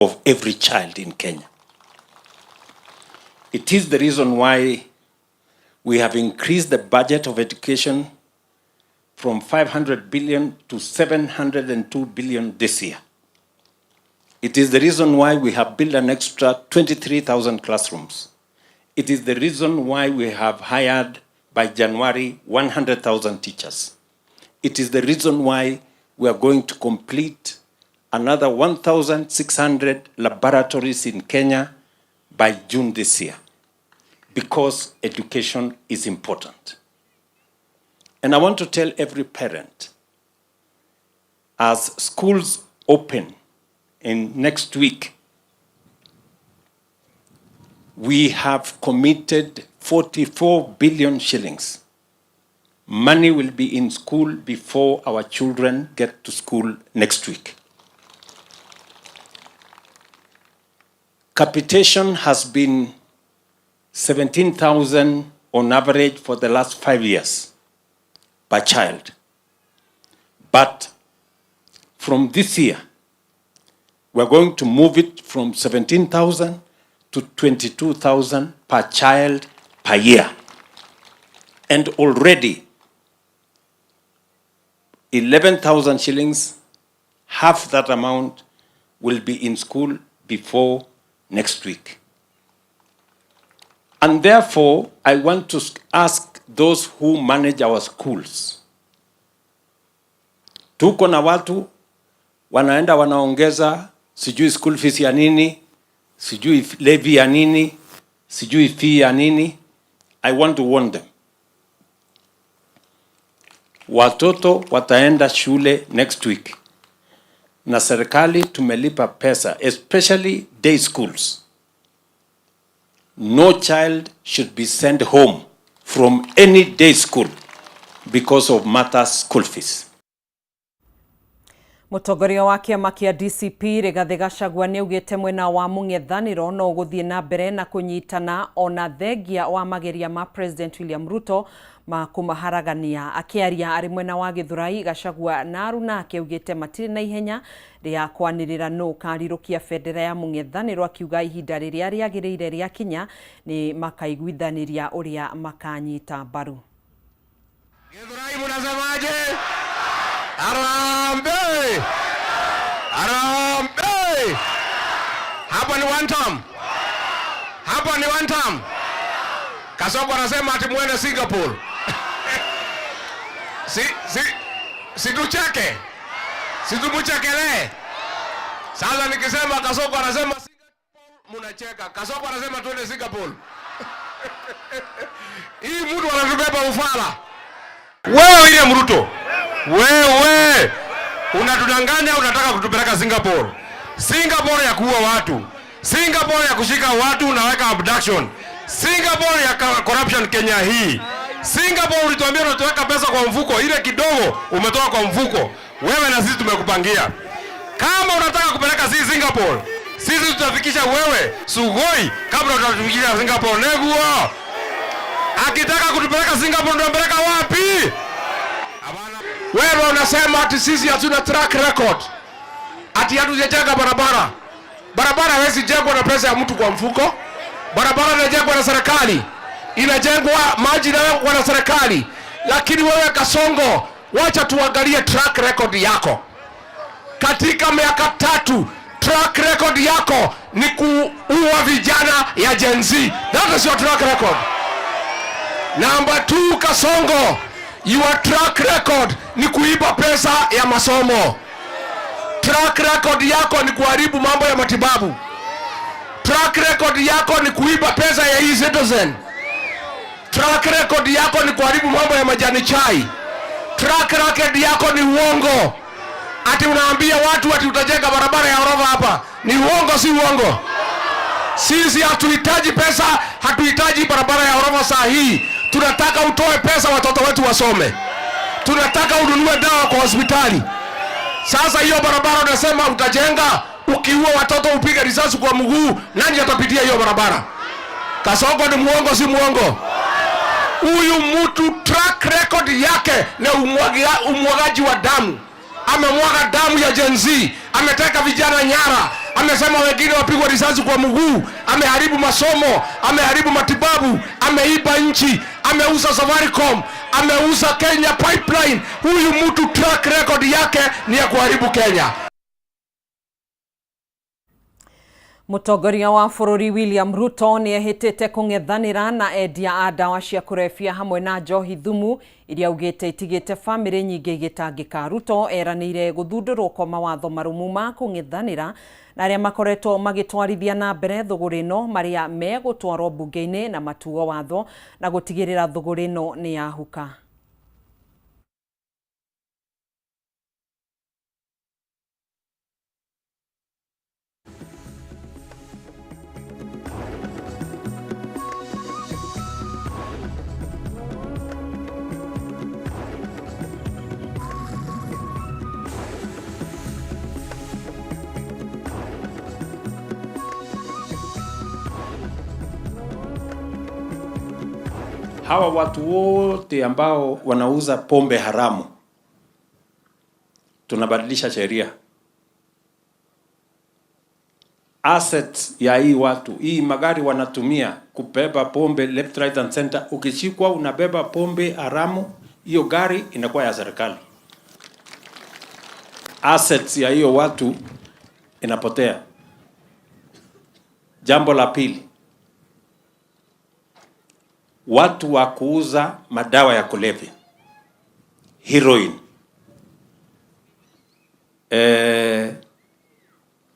of every child in Kenya. It is the reason why we have increased the budget of education from 500 billion to 702 billion this year. It is the reason why we have built an extra 23,000 classrooms. It is the reason why we have hired by January 100,000 teachers. It is the reason why we are going to complete another 1,600 laboratories in Kenya by June this year, because education is important. And I want to tell every parent, as schools open in next week, we have committed 44 billion shillings. Money will be in school before our children get to school next week. Capitation has been 17,000 on average for the last 5 years per child. But from this year, we're going to move it from 17,000 to 22,000 per child per year. And already, 11,000 shillings, half that amount, will be in school before next week. And therefore, I want to ask those who manage our schools. Tuko na watu wanaenda wanaongeza sijui school fees ya nini, sijui levy ya nini, sijui fee ya nini. I want to warn them. Watoto wataenda shule next week. Na serikali tumelipa pesa, especially day schools. No child should be sent home from any day school because of matters school fees. Mũtongoria wa kĩama kĩa DCP Rigathĩ Gachagua nĩaugĩte mwena wa mũng'ethanĩro no ũgũthiĩ na mbere na kũnyitana ona thengia wa mageria ma President William Ruto ma kũmaharagania. Akĩaria arĩ mwena wa Gĩthũrai, Gachagua na aruna ake augĩte matirĩ na ihenya rĩa kwanĩrĩra nũ ũkarirũkia bendera ya mũng'ethanĩro, akiuga ihinda rĩrĩa rĩagĩrĩire rĩakinya nĩ makaiguithanĩria ũrĩa makanyita mbaru. Githurai mnasemaje? Harambee! Harambee! Hapa ni one term. Hapa ni one term. Kasongo anasema ati muende Singapore. Si tucheke. Si tumuchekelee. Sasa nikisema Kasongo anasema Singapore, mnacheka. Kasongo anasema tuende Singapore. Hii mtu anatubeba ufala. Wewe William Ruto, wewe unatudanganya, unataka kutupeleka Singapore. Singapore ya kuua watu, Singapore ya kushika watu unaweka abduction, Singapore ya corruption Kenya hii. Singapore ulituambia unatuweka pesa kwa mfuko, ile kidogo umetoa kwa mfuko. Wewe na sisi tumekupangia. Kama unataka kupeleka sisi Singapore, sisi tutafikisha wewe Sugoi kabla utatufikisha Singapore. Neguo. Akitaka kutupeleka Singapore tunampeleka wapi? Wewe unasema ati sisi hatuna track record, ati hatujajenga barabara. Barabara haiwezi jengwa na pesa ya mtu kwa mfuko. Barabara inajengwa na serikali, inajengwa maji inawekwa na serikali. Lakini wewe Kasongo, wacha tuangalie track record yako. Katika miaka 3 track record yako ni kuua vijana ya Gen Z. That is your track record. Number 2, Kasongo, your track record ni kuiba pesa ya masomo. Track record yako ni kuharibu mambo ya matibabu. Track record yako ni kuiba pesa ya e-citizen. Track record yako ni kuharibu mambo ya majani chai. Track record yako ni uongo. Ati unaambia watu ati utajenga barabara ya orofa hapa. Ni uongo, si uongo? Sisi hatuhitaji pesa, hatuhitaji barabara ya orofa saa hii. Tunataka utoe pesa watoto wetu wasome. Tunataka ununue dawa kwa hospitali. Sasa hiyo barabara unasema utajenga, ukiua watoto upige risasi kwa mguu, nani atapitia hiyo barabara? Kasongo ni muongo, si muongo? Huyu mtu track record yake ni umwagaji wa damu. Amemwaga damu ya Gen Z, ameteka vijana nyara, Amesema wengine wapigwa risasi kwa mguu. Ameharibu masomo, ameharibu matibabu, ameiba nchi, ameuza Safaricom, ameuza Kenya Pipeline. Huyu mtu track record yake ni ya kuharibu Kenya. Mũtongoria wa bũrũri William Ruto nĩ ehĩtĩte kũng'ethanĩra na endia a ndawa cia kũrebia hamwe na njohi thumu iria augĩte itigĩte bamĩrĩ nyingĩ igĩtangĩka. Ruto eranĩire gũthundũrwo kwa mawatho marũmu ma kũng'ethanĩra na arĩa makoretwo magĩtwarithia na mbere thũgũrĩ ĩno marĩa megũtwarwo mbunge-inĩ na matuo watho na gũtigĩrĩra thũgũrĩ ĩno nĩ yahuka. Hawa watu wote ambao wanauza pombe haramu, tunabadilisha sheria. Assets ya hii watu, hii magari wanatumia kubeba pombe left, right and center. Ukishikwa unabeba pombe haramu, hiyo gari inakuwa ya serikali. Assets ya hiyo watu inapotea. Jambo la pili, watu wa kuuza madawa ya kulevya, heroin,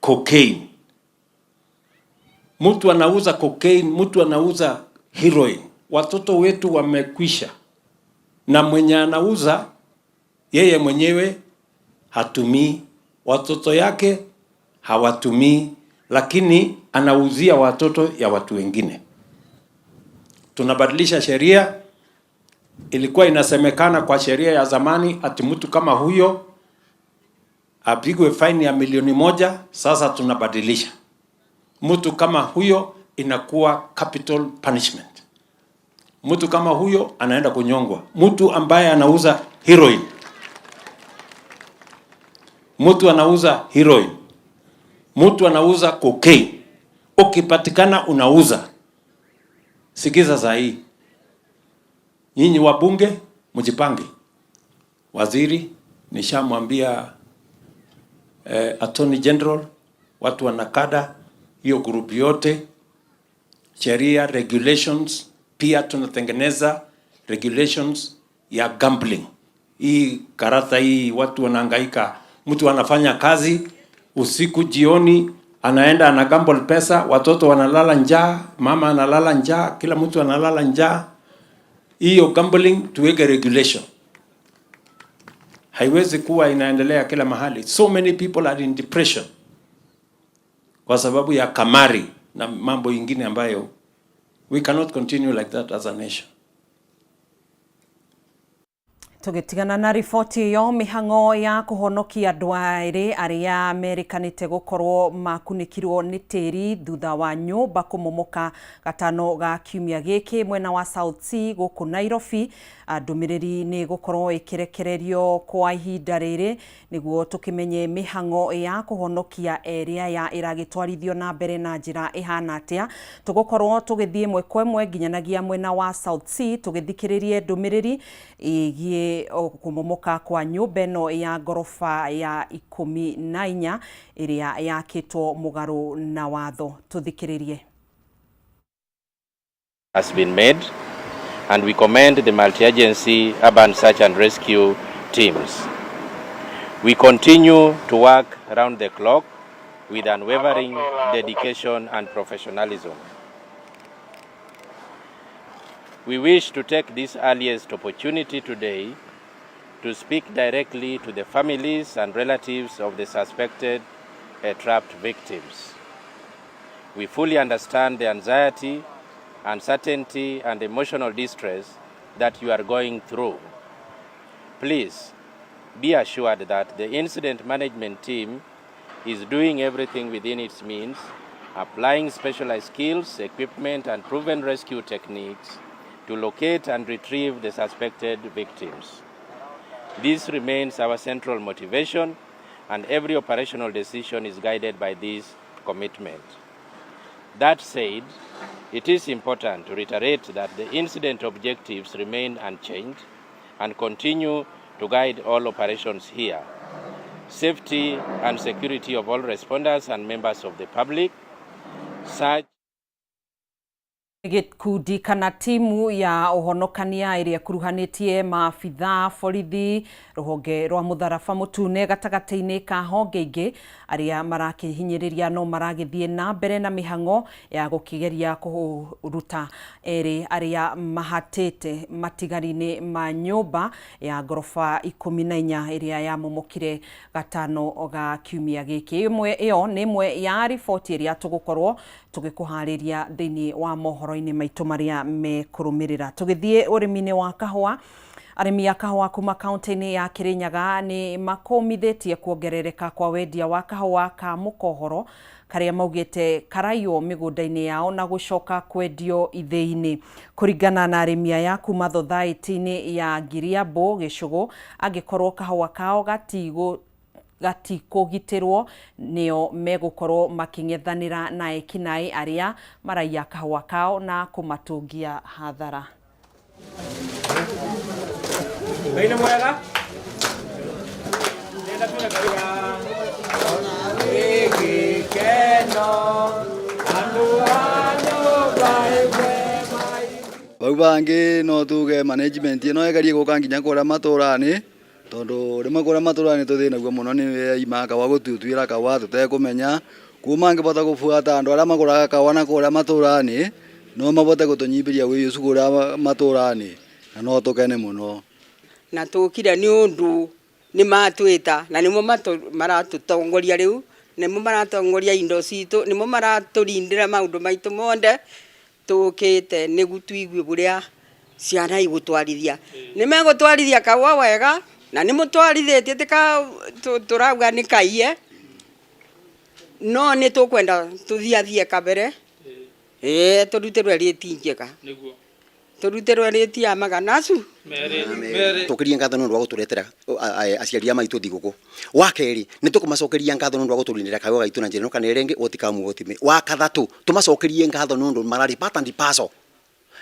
cocaine. Mtu anauza cocaine, mtu anauza heroin. Watoto wetu wamekwisha, na mwenye anauza yeye mwenyewe hatumii, watoto yake hawatumii, lakini anauzia watoto ya watu wengine. Tunabadilisha sheria. Ilikuwa inasemekana kwa sheria ya zamani ati mtu kama huyo apigwe faini ya 1,000,000. Sasa tunabadilisha, mtu kama huyo inakuwa capital punishment. Mtu kama huyo anaenda kunyongwa. Mtu ambaye anauza heroin, mtu anauza heroin, mtu anauza cocaine, ukipatikana unauza, sikiza saa hii, nyinyi wabunge mjipange. Waziri nishamwambia, Attorney General, watu wanakada hiyo group yote, sheria regulations. Pia tunatengeneza regulations ya gambling. Hii karata hii watu wanahangaika, mtu anafanya kazi usiku, jioni anaenda ana gamble pesa, watoto wanalala njaa, mama analala njaa, kila mtu analala njaa. Hiyo gambling tuweke regulation. Haiwezi kuwa inaendelea kila mahali. So many people are in depression kwa sababu ya kamari na mambo ingine ambayo we cannot continue like that as a nation. Tũgĩtigana na riboti ĩyo, mĩhang'o ya kũhonokia andũ erĩ arĩa merĩkanĩte gũkorwo makunĩkirwo nĩ tĩri thutha wa nyũmba kũmomoka gatano ga kiumia gĩkĩ mwena wa South C gũkũ Nairobi. Ndũmĩrĩri nĩ gũkorwo ĩkĩrekererio kwa ihinda rĩrĩ nĩguo tũkĩmenye mĩhang'o ya kũhonokia erĩ aya ĩragĩtwarithio na mbere na njĩra ĩhana atĩa. Tũgũkorwo tũgĩthiĩ ĩmwe kwa ĩmwe nginyanagia mwena wa South C tũgĩthikĩrĩrie ndũmĩrĩri ĩgiĩ kũmomoka kwa nyũmba ĩno ya ngoroba ya 14 ĩrĩa yakĩtwo mũgarũ na watho. Tũthikĩrĩrie. Has been made, and we commend the multi-agency urban search and rescue teams. We continue to work round the clock with unwavering dedication and professionalism. We wish to take this earliest opportunity today to speak directly to the families and relatives of the suspected trapped victims. We fully understand the anxiety, uncertainty, and emotional distress that you are going through. Please be assured that the incident management team is doing everything within its means, applying specialized skills, equipment, and proven rescue techniques to locate and retrieve the suspected victims. This remains our central motivation, and every operational decision is guided by this commitment. That said, it is important to reiterate that the incident objectives remain unchanged and continue to guide all operations here. Safety and security of all responders and members of the public, such Gĩkundi kana timu ya ũhonokania ĩrĩa ĩkuruhanĩtie maabitha borithi rũhonge rwa mũtharaba mũtune gatagatĩ-inĩ ka honge ingĩ arĩa marakĩhinyĩrĩria no maragĩthiĩ na mbere na mĩhang'o ya gũkĩgeria kũruta erĩ arĩa mahatĩte matigari-inĩ ma nyũmba ya ngoroba 14 ĩrĩa yamomokire gatano ga kiumia gĩkĩ. Ĩmwe ĩyo nĩ ĩmwe ya riboti ĩrĩa tũgũkorwo tũgĩkũharĩria thĩinĩ wa mohoro inĩ maitũ marĩa mekũrũmĩrĩra. Tũgĩthiĩ ũrĩmi-inĩ wa kahũa, arĩmi a kahũa kuma kaunti-inĩ ya Kirinyaga nĩ makũmithĩtie kuongerereka kwa wendia wa kahũa ka mũkohoro karĩa maugĩte karaiywo mĩgũnda-inĩ yao na gũcoka kwendio ithĩi-inĩ. Kũringana na arĩmi aya kuma thothaitĩ-inĩ ya Ngiriambu Gĩcũgũ, angĩkorwo kahũa kao gatikũgitĩrwo nĩo megũkorwo makĩng'ethanĩra na ekinaĩ arĩa maraiya kahũa kao na kũmatũngia hathara. Bau bangi no tuge management ĩno ĩgerie gũka nginya kũrĩa matũra-inĩ tondu rimwe kũrĩa matũra-inĩ tũthĩnagio mũno nĩ ima kawa gũtutuĩra kawa tũtekũmenya kuma mangĩbota gũbuata andũ arĩa magũraga kawa na kũrĩa matũra-inĩ no mabote gũtũnyibĩria wĩi ũcio kũrĩa matũra-inĩ na no tũkene mũno. Na tũkire nĩ ũndũ nĩ matwĩta na nĩmo maratũtongoria rĩu, nĩmo maratongoria indo citũ, nĩmo maratũrindĩra maũndũ maitũ monthe tũkĩte nĩguo tũigue ũrĩa ciana igũtwarithia. Nĩ megũtwarithia kaũa wega na nĩ mũtwarithĩtie tika tũrauga nĩ kaiye no nĩ tũkwenda tũthiathie kabere tũrutĩrwe rĩti njega tũrutĩrwe rĩti ya magana acu tũkirie ngatho nĩ ũndũ wa gũtũretera aciari a maitũ thigũkũ. Wa kerĩ nĩ tũkũmacokeria ngatho nĩ ũndũ wa gũtũrindĩra kahũa gaitũ na njĩra ĩno kana ĩrĩa ĩngĩ gũtikamuo Wa kathatũ tũmacokerie ngatho nĩ ũndũ mararĩ part and parcel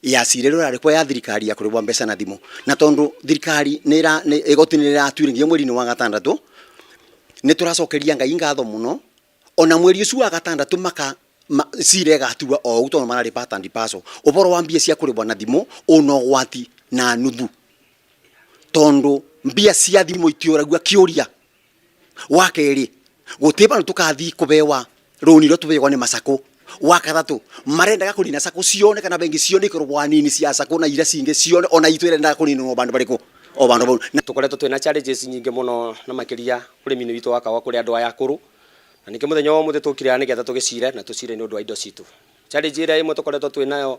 ya cira ĩrĩa ĩrarĩ kuo ya thirikari ya kũrĩhwo mbeca na thimũ, na tondũ thirikari igoti nĩ rĩratuire nginya mweri-inĩ wa gatandatũ nĩ tũracokeria Ngai ngatho mũno ona mweri ũcio wa gatandatũ maka cira ĩgatua o ũguo tondũ mararĩ part and parcel. Ũboro wa mbia cia kũrĩhwo na thimũ ũna ũgwati na nuthu tondu mbia cia thimũ itiũragua kĩũria. Wa kerĩ gũtirĩ bandũ tũkathi kũbewa rũni rũrĩa tũbeagwo nĩ macakũ. Wa kathatũ marendaga kũnina sacco cione kana bengi cione ikoragwo nini cia sacco na iria cingĩ cione ona itũ irendaga kũninwo bandũ barĩkũ o bandũ bau. Na tũkoretwo twĩna challenges nyingĩ mũno na makĩria ũrĩmi-inĩ witũ wa kahũa kũrĩ andũ aya akũrũ, na nĩkĩo mũthenya wa ũmũthĩ tũkire haha nĩgetha tũgĩcire na tũcire nĩ ũndũ wa indo citũ. Challenge ĩrĩa ĩmwe tũkoretwo twĩnayo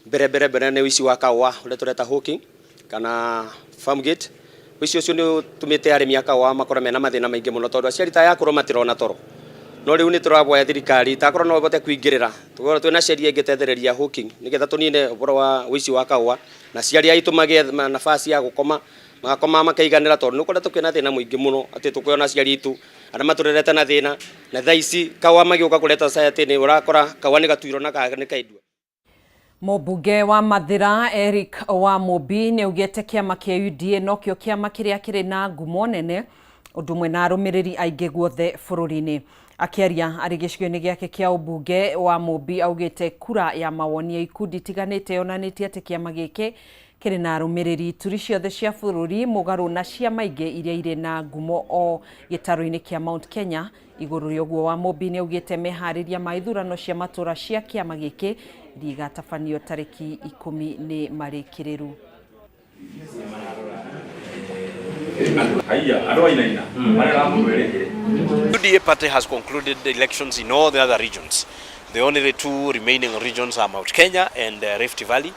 mbere mbere mbere nĩ ũici wa kahũa ũrĩa tũreta hawking kana farm gate. Ũici ũcio nĩ ũtũmĩte arĩmi a kahũa makorwo mena mathĩna maingĩ mũno tondũ aciari ta aya akũrũ matirona toro. No rĩu nĩ tũraboya thirikari takorwo no ĩhote kũingĩrĩra tũkorwo twĩna sheria ĩngĩtethereria hawking nĩgetha tũnine ũhoro wa ũici wa kahũa na aciari aitũ magĩe nafasi ya gũkoma magakoma makaiganĩra tondũ nĩ ũkoretwo kwĩna thĩna mũingĩ mũno atĩ tũkĩona aciari aitũ arĩa matũrerete na thĩna na thaa ici kahũa magĩũka kũreta society nĩ ũrakora kahũa nĩ gatuirwo na nĩ kaendua. Mũmbunge wa Mathĩra Eric Wamũmbi nĩ augĩte kĩama kĩa UDA nokĩo kĩama kĩrĩa kĩrĩ na ngumo nene ũndũ ũmwe na arũmĩrĩri aingĩ guothe bũrũri-inĩ. Akĩaria arĩ gĩcigo-inĩ gĩake kĩa ũmbunge, Wamũmbi augĩte kura ya mawoni ya ikundi itiganĩte yonanĩtie atĩ kĩama gĩkĩ kĩrĩ na arũmĩrĩri ituri ciothe cia bũrũri mũgarũ na ciama ingĩ iria irĩ na ngumo o gĩtarũ-inĩ kĩa Mount Kenya. Igũrũ rĩa ũguo Wamũmbi nĩ augĩte meharĩria ma ithurano cia matũra cia kĩama gĩkĩ iria igatabanio tarĩki 10 nĩ marĩkĩrĩru. UDA party has concluded the elections in all the other regions. The only two remaining regions are Mount Kenya and Rift Valley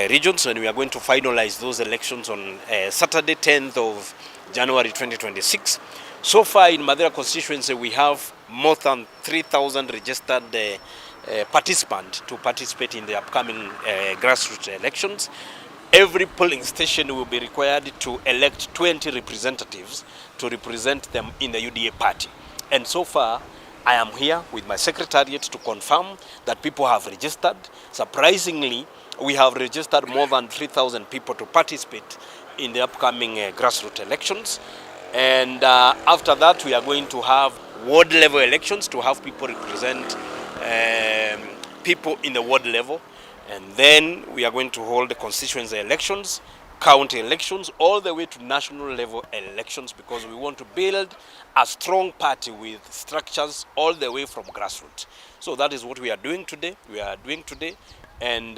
regions, and we are going to finalize those elections on Saturday, 10th of January 2026. So far in Mathira constituency, we have more than 3,000 registered participants to participate in the upcoming grassroots elections. Every polling station will be required to elect 20 representatives to represent them in the UDA party. And so far, I am here with my secretariat to confirm that people have registered. Surprisingly, we have registered more than 3,000 people to participate in the upcoming grassroots elections. And after that, we are going to have ward level elections to have people represent people in the ward level. And then we are going to hold the constituency elections, county elections, all the way to national level elections, because we want to build a strong party with structures all the way from grassroots. So that is what we are doing today. We are doing today. And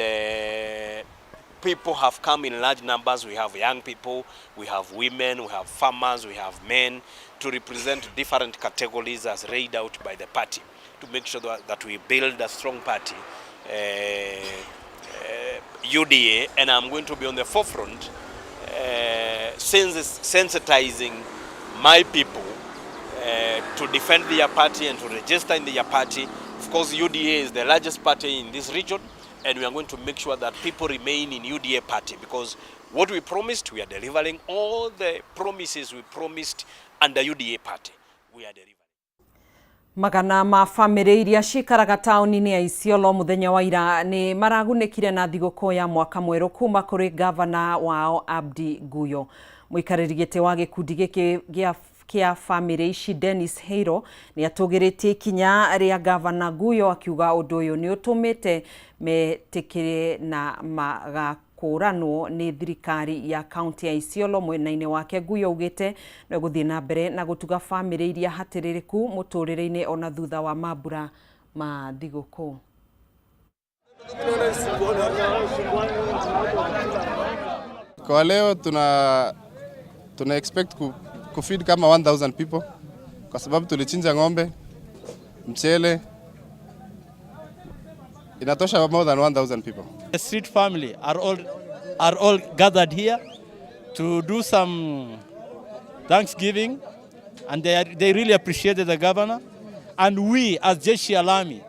people have come in large numbers. We have young people, we have women, we have farmers, we have men to represent different categories as laid out by the party to make sure that we build a strong party, UDA, and I'm going to be on the forefront sensitizing my people to defend their party and to register in their party. Of course, UDA is the largest party in this region, and we are going to make sure that people remain in UDA party, because what we promised, we are delivering. All the promises we promised under UDA party, we are delivering. Magana ma bamĩrĩ iria cikaraga taũni-inĩ ya Isiolo mũthenya wa ira nĩ maragunĩkire na thigũkũ ya mwaka mwerũ kuma kũrĩ gavana wao Abdi Guyo. Mũikarĩri gĩtĩ wa gĩkundi gĩkĩ kĩa bamĩrĩ ici Dennis Heiro nĩ atũgĩrĩtie ikinya rĩa gavana Guyo akiuga ũndũ ũyũ nĩ ũtũmĩte metĩkĩre na magakũranwo nĩ thirikari ya kaunti ya Isiolo. Mwena-inĩ wake Guyo augĩte no gũthiĩ na mbere na gũtuga bamĩrĩ iria hatĩrĩrĩku mũtũrĩre-inĩ ona thutha wa mambura ma thigũkũ. Kwa leo tuna expect kufeed kama 1000 people kwa sababu tulichinja ng'ombe, mchele, inatosha more than 1000 people. The street family are all gathered here to do some thanksgiving, and they really appreciated the governor, and we as Jeshi Alami,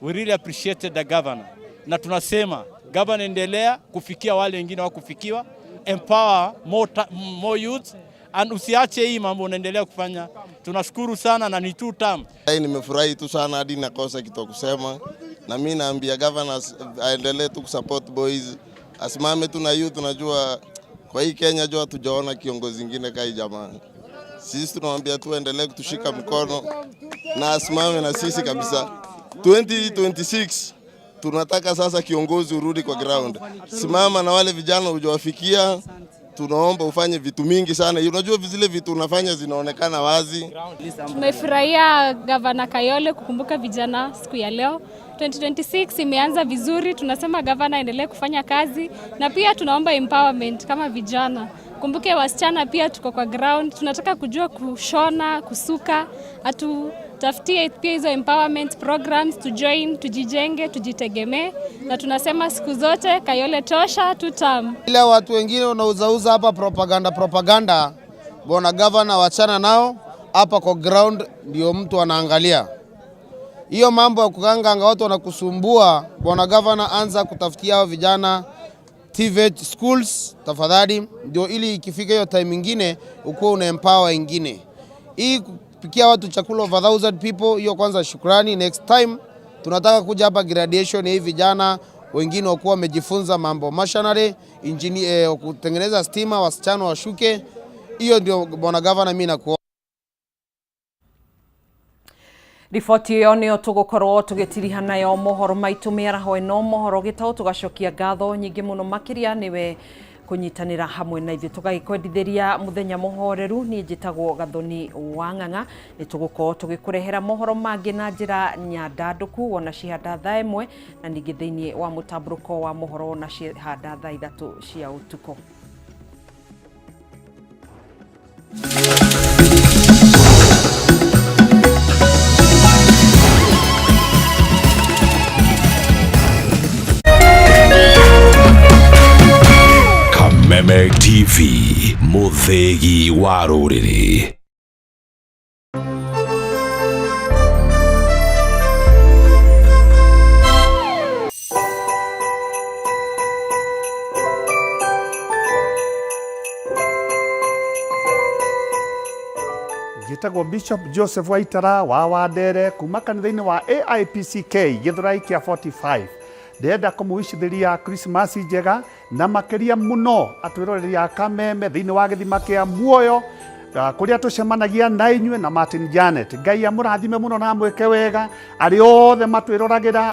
we really appreciated the governor. Na tunasema governor, endelea kufikia wale wengine wakufikiwa, empower more youth, and usiache hii mambo unaendelea kufanya. Tunashukuru sana na ni two term. Nimefurahi tu sana hadi nakosa kitu kusema, na mimi naambia governor aendelee tu kusupport boys, asimame tu na youth. Tunajua kwa hii Kenya jua tujaona kiongozi mwingine kai jamani. Sisi tunamwambia tu aendelee kutushika mkono na asimame na sisi kabisa. 2026 tunataka sasa kiongozi urudi kwa ground. Simama na wale vijana hujawafikia. Tunaomba ufanye vitu mingi sana. Unajua zile vitu unafanya zinaonekana wazi. Tumefurahia Gavana Kayole kukumbuka vijana siku ya leo. 2026 imeanza vizuri, tunasema gavana aendelee kufanya kazi na pia tunaomba empowerment kama vijana. Kumbuke wasichana pia tuko kwa ground, tunataka kujua kushona, kusuka, atutafutie pia hizo empowerment programs to join, tujijenge, tujitegemee, na tunasema siku zote Kayole tosha, tutam. Ile watu wengine wanauzauza hapa propaganda, bwana gavana wachana nao hapa kwa ground, ndio mtu anaangalia. Hiyo mambo ya kukanganga watu wanakusumbua, bwana gavana, anza kutafutia hao vijana TVET schools tafadhali, ndio ili ikifika hiyo time nyingine ukuwe una empower wengine. Hii kupikia watu chakula over 1000 people, hiyo kwanza shukrani. Next time tunataka kuja hapa graduation ya hivi vijana wengine wakuwa wamejifunza mambo machinery, engineer, kutengeneza stima, wasichana washuke. Hiyo ndio bwana gavana, mimi nakuomba. Riboti ĩyo nĩyo tũgũkorwo tũgĩtiriha nayo mohoro maitũ mĩaraho ĩno mohoro gĩtaũ. Tũgacokia ngatho nyingĩ mũno makĩria nĩwe kũnyitanĩra hamwe na ithuĩ tũgagĩkwendithĩria mũthenya mũhoreru. Niĩ njĩtagwo Gathoni wa Ng'ang'a, nĩ tũgũkorwo tũgĩkũrehera mohoro mangĩ na njĩra nyandandũku wona cihanda thaa 1 na ningĩ thĩinĩ wa mũtambũrũko wa mohoro na cihanda thaa 3 cia ũtukũ. Kameme TV, mũthĩgi wa rũrĩrĩ. Njĩtagwo Bishop Joseph Waitara wa Wandere kuma kanitha-inĩ wa AIPCK Gĩthũrai kĩa 45. Ndĩrenda kũmũwicithĩria Christmas njega na makĩria mũno atwĩroreri a Kameme thĩinĩ wa gĩthima kĩa muoyo kũrĩa tũcemanagia na inyuĩ na Martin Janet. Ngai amũrathime mũno na amwĩke wega arĩa othe matwĩroragĩra.